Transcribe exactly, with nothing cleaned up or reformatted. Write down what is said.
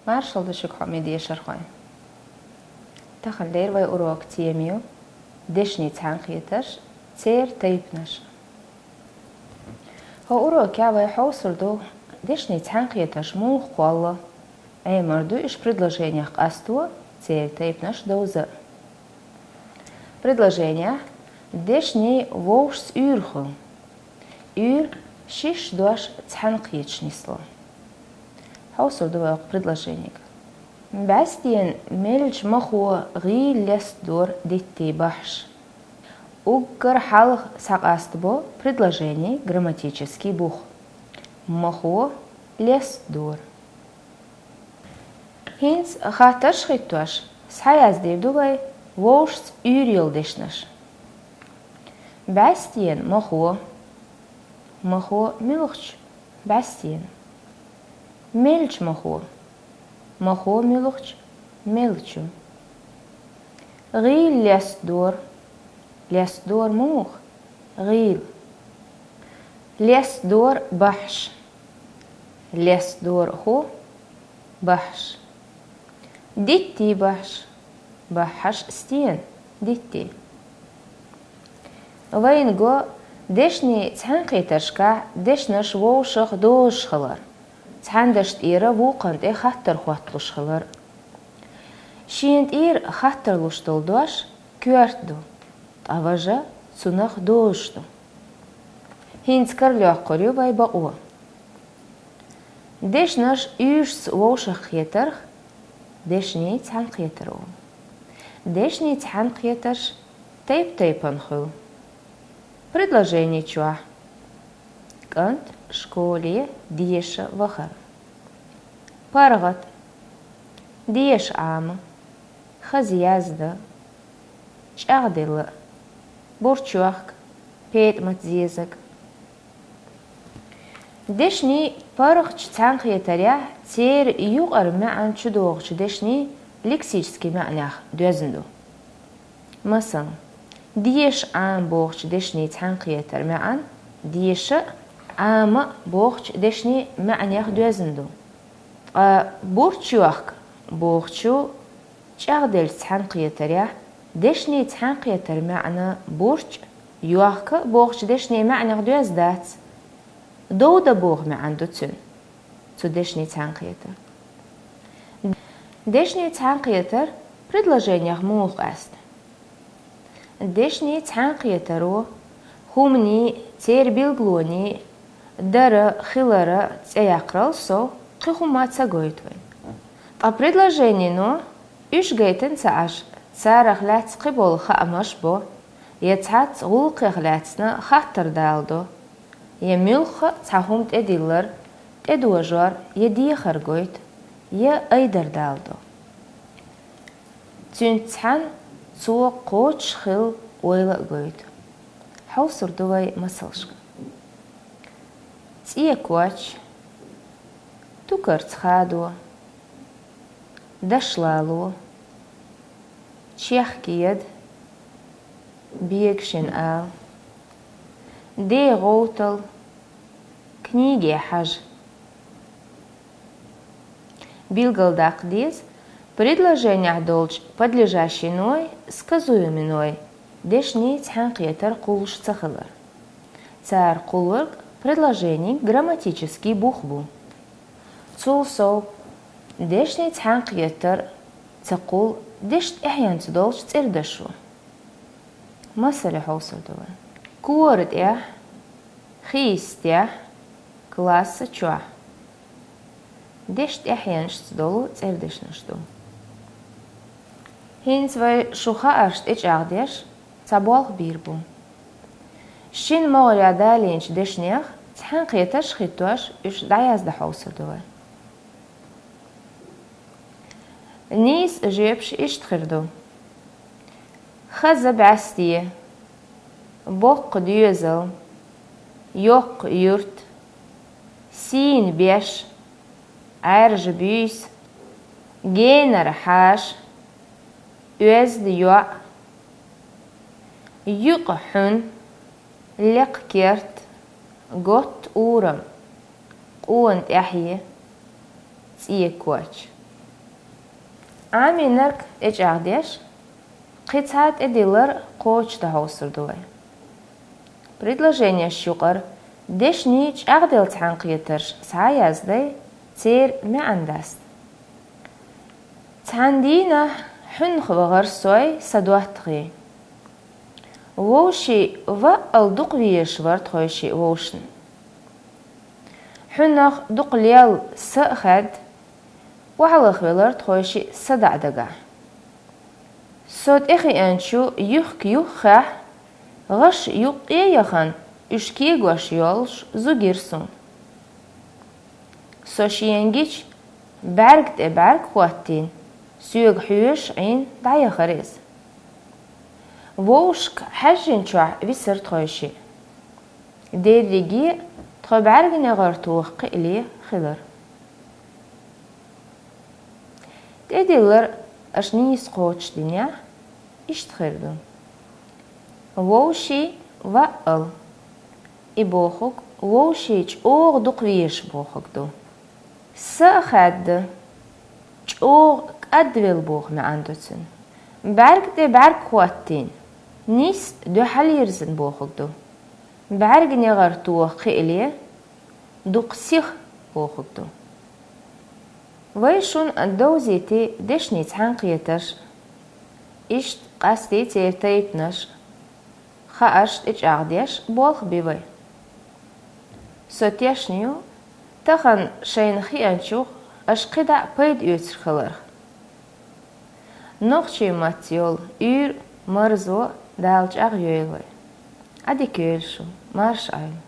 Маршалла ду шуга, хьоме дешархой. Таханлера вай урока тема ю дешнийн цхьаьнакхетарш, церан тайпанаш. ХӀокху урокехь вай хьовсур ду дешнийн цхьаьнакхетарш муха кхолла, Ӏемар ду уьш предложенех къасто, церан тайпанаш довза. Предложенехь дешнийн вовшашца уьйр хуьлу. Уьйр шишша дош цхьаьнакхеташ нисло. Хьовсур ду вай хӀокху предложенига. БӀаьстенан меллачу махо гӀийла лестадора диттийн бахьаш. Уггар хьалха схьакъастабо предложенин грамматический бух. Махо лестадора. ХӀинца хаттарш хӀиттош, схьаяздийр ду вай вовшашца уьйр йолу дешнаш. БӀаьстенан махо. Махо муьлхачу? БӀаьстенан. Меллачу махо. Махо муьлхачу? Меллачу. ГӀийла лестадора. Лестадора муха? ГӀийла. Лестадора бахьаш. Лестадора хӀун? Бахьаш. Диттийн бахьаш. Бахьаш стенан? Диттийн. Вайна го дешнийн цхьаьнакхетаршкахь дешнаш вовшах дозуш хилар, цхьана дашна тӀера вукхунна тӀе хаттар хӀотталуш хилар. Шена тӀера хаттар луш долу дош коьрта ду, ткъа важа цунах дозуш ду. ХӀинца карайоккхур ю вай бакъо. Дешнаш уьйрашца вовшахкхетарх дешнийн цхьаьнакхетар олу. Дешнийн цхьаьнакхетарш тайп-тайпана хуьлу. Предложени чохь: кӀант школе деша вахара. ПаргӀат. Деша Ӏама. Хаза яздан. ЧӀагӀделла. Бурчохка. ПетӀамат зезаг. Дешнийн паргӀатчу цхьаьнакхетарехь церан юкъара маьӀна чудогӀучу дешнийн лексически маьӀнех доьзна ду. Масала, деша Ӏама бохучу дешнийн цхьаьнакхетар маьӀна деша а, Ӏама а бохучу дешнийн маьӀнех доьзна ду. Ткъа бурчохка бохучу чӀагӀделлачу цхьаьнакхетарехь дешнийн цхьаьнакхетар маьӀна бурч, йохка бохучу дешнийн маьӀнех доьзна дац. Довда боху маьӀна ду цуьнан, цу дешнийн цхьаьнакхетар. Дешнийн цхьаьнакхетар предложенех муха къаьста? Дешнийн цхьаьнакхетаро хӀуманийн, церан билгалонийн дара, хилара цӀе яккхарал сов кхин хӀума ца гойту вайна. Ткъа предложенино уьш гайтина ца Ӏаш, царах лаьцна кхиболу хаамаш бо, я цхьацца гӀуллакхех лаьцна хаттар даладо, я муьлхха а цхьа хӀума тӀедиллар, тӀедожор я дехар гойту, я айдар даладо. Цуьнца цхьаьна цо кхочуш хилла ойла а гойту. Хьовсур ду вай масалшка. ЦӀе коч, тукарца хадо, даш лало, чехка еда, бегашина ала, ден гӀовтал, книге хьажа. Билгалдаккха деза предложенехь долчу подлежащиной, сказуеминой дешнийн цхьаьнакхетар кхуллуш ца хилар. Цара кхуллург предложенин грамматический бух бу. Цул сов, дешнийн цхьаьнакхетар ца кхуллу дешна тӀаьхьенца долчу цӀердашо. Масале хьовсур ду вай. Кора тӀехь, хиса тӀехь, класса чохь. Дешна тӀаьхьенашца долу цӀердешнаш ду. ХӀинца вай шун хаарш тӀечӀагӀдеш, цхьа болх бийр бу. Шина могӀарехь далийначу дешнех цхьаьнакхетарш хӀиттош, уьш дӀаяздан хьовсур ду вай. Нийса жоьпаш иштта хир ду: хаза бӀаьсте, боккха доьзал, йоккха юрт, сийна беш, Ӏаьржа буьйса, генара хьаша, оьзда йоӀ, юкъа хьун, лекха керт, готта урам, къона тӀаьхье, цӀе коч. Ӏамийнарг тӀечӀагӀдеш, кхин цхьа тӀедиллар кхочушдахьовсар ду вай. Предложенеш юкъара дешнийн чӀагӀделла цхьаьнакхетарш схьаяздай, церан маьӀан даста. Цхьан дийнахьа хьунах вахар сой, са доттагӀий. Вовшийн ваъал дукха везаш вар тхойшиъ вовшашна. Хьунах дукха лелла са а хаьдда, охьалахвелар тхойшиъ са дӀа а дагахь. Со тӀехиъначу юхк-юххехь, гӀаш юккъе а яхана, уьш кегош йоллуш зу гира суна. Со шена гича, бӀаьрг тӀе бӀаьрг хӀоттийна, соьга хьоьжуш Ӏийна дӀаяхара иза. Вовшашка хьаьжжинчохь висар тхойшиъ. Дерриге а тхо бӀаьрган негӀар тоха кхиале хилар. ТӀедиллар аша нийса кхочушдинехь, иштта хир ду. Вовшийн ваъал. И бохург вовшийн чӀогӀа дукха везаш бохург ду. Са а хаьдда, чӀогӀа кӀадвелла боху маьӀан ду цуьнан. БӀаьрг тӀе бӀаьрг хӀоттийна, нийсса дуьхьал йирзина бохург ду. БӀаьрган негӀар тоха кхиале, дукха сиха бохург ду. Вай шуна довзийтий дешнийн цхьаьнакхетарш, иштта къастий церан тайпанаш, хаарш тӀечӀагӀдеш болх би вай. Со тешна ю, тахана шайна хиъначух аша кхидӀа а пайда оьцур хиларх. Нохчийн маттаца йолу уьйр а, марзо а Дала чӀагӀйойла вай. Ӏадика йойла шу, марша Ӏойла.